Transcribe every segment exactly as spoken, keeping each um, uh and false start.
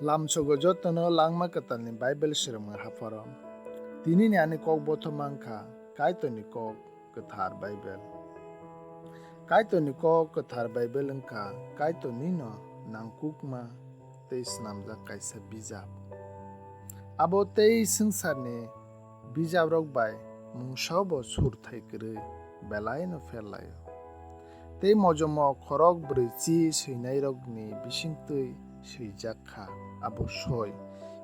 Lamsogo jotono Langma Kwtalni Baibel swrwngmung hapharo. Tinini ani kok bothoma wngkha Kaitorni kok kwthar Baibel. Kaitorni kok kwthar Baibel wngkha Kaitornino nangkukma tei snamjak kaisa bijap. Abo tei swngcharni bijaprok bai mungsa bo surthai kwrwi belaino pher lai-o. Tei mojomo khorok brwichi swinairokni bisingtwi swijak kha, abo soi.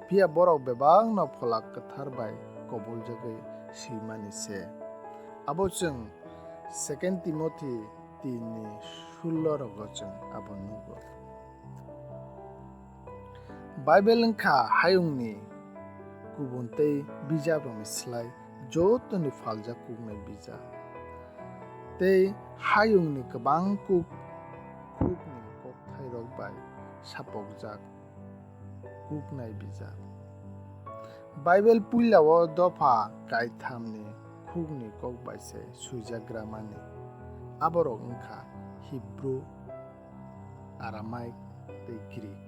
Phiya borok bebakno Phola Kwthar bai koboljagwi swimani se. Abo chwng Second Timothy tin ni sullo rogo chwng abo nugo. Baibel wngkha hayungni kubun tei bijaprokni slai jotoni phaljak kuknai bijap. Tei hayungni kwbang kuk khukni kokthairok bai sapokjak kuknai bijap. Baibel puilao dopha kaithamni khukni kok bai se swijagra mani. Aborok wngkha Hibru, Aramaik tei Grik.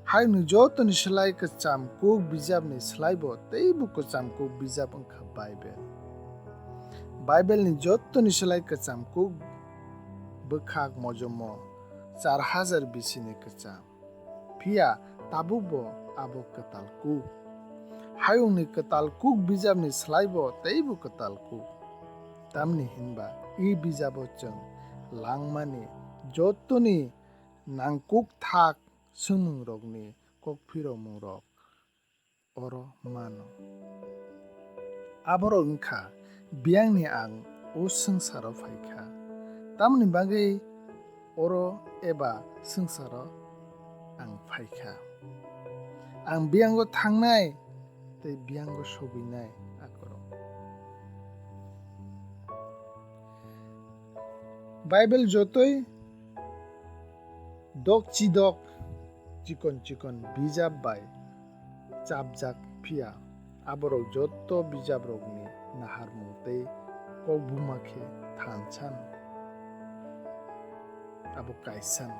Hayungni jotoni slai kwcham kuk bijapni slaibo teibo kwcham kuk bijap wngkha Baibel. Baibelni jotoni slai kwcham kuk bwkhak mojomo char hajar bisini kwcham. Phiya tabukbo abo kwtal kuk. Hayungni kwtal kuk bijapni slaibo teibo kwtal kuk. Tamni hinba i bijabo chwng langmani jotoni nangkuk thak swngmungrokni kokphiromungrok oro mano. Aborok wngkha biyangni ang o swngcharo phaikha. Tamoni bagwi oro eba swngcharo ang phaikha. Ang biyango thangnai tei biyango sogwinai akorok. Baibel jotoi dok chidok chikon chikon bijap bai chapjak phiya, aborok joto bijaprokni naharmung tei kokbuma khe thansa no. Abo kaisa no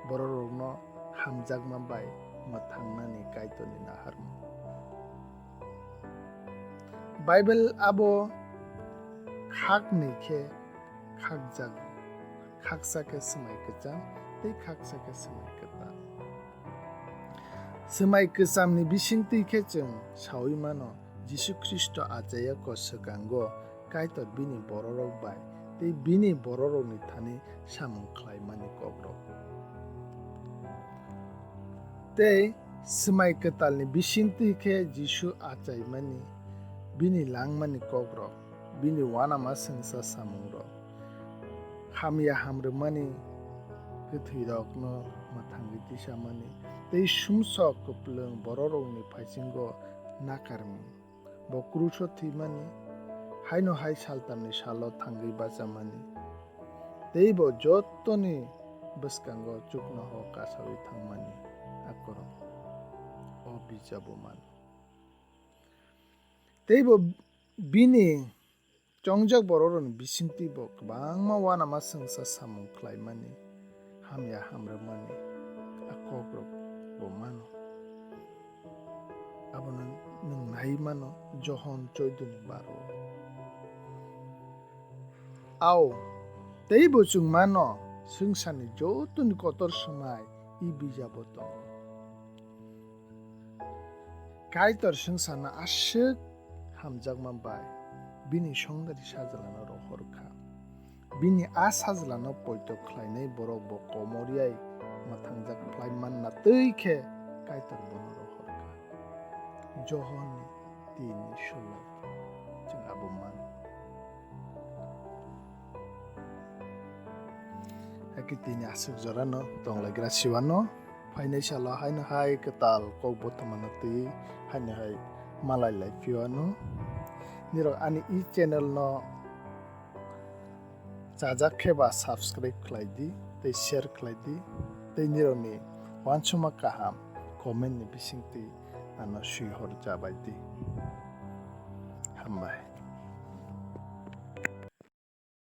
bororokno hamjakma bai mwthangnani Kaitorni naharmung. Baibel abo khakni khe khakjak, khaksa khe swmai kwcham tei khaksa khe swmai kwtal. Swmai kwchamni bisingtwi khe chwng saui mano, Jisu Khristo achaiya kok swkango Kaitor bini bororok bai tei bini bororokni thani samung khlaimani kokrok. Tei swmai kwtalni bisingtwi khe Jisu achaimani, bini langmani kokrok, bini uanama swngsa samungrok, hamya hamrwmani, kwthwirokno mwthangwi tisamani, tei sumsok kwplwng bororokni phaisingo nakarmung. Bo kruso thwimani, haino hai saltamni salo thangwi bachamani, tei bo jotoni bwskango chuknohor kasaui thangmani akorok o bijabo mano. Tei bo bini chongjak bororokni bisingtwi bo kwbangma uanama swngsa samung khlaimani, hamya hamrwmani a kokrok bo mano. Abono nwng nai mano Johon choido ni baro. Ao, tei bo chwng mano swngcharni jotoni kotor swmai i bijabo tongo. Kaitor swngcharno aswk hamjakma bai bini songdari sajlano rohor kha. Bini a sajlano poito khlainai borok bo komor yai mwthangjak khlai manna twi khe Kaitor bono rohor kha. Johonni tin ni sullo chwng abo mano. Hakhe tini aswk jorano tonglaigra siwano phainai salo haino hai kwtal kok bothomano twi haino hai malai lai phiwano. Nirok ani e channel no chajak khe ba subscribe khlai di tei share khlai di tei nirokni uansukma kaham comment ni bisingtwi ano swihor jabai di. Hambai.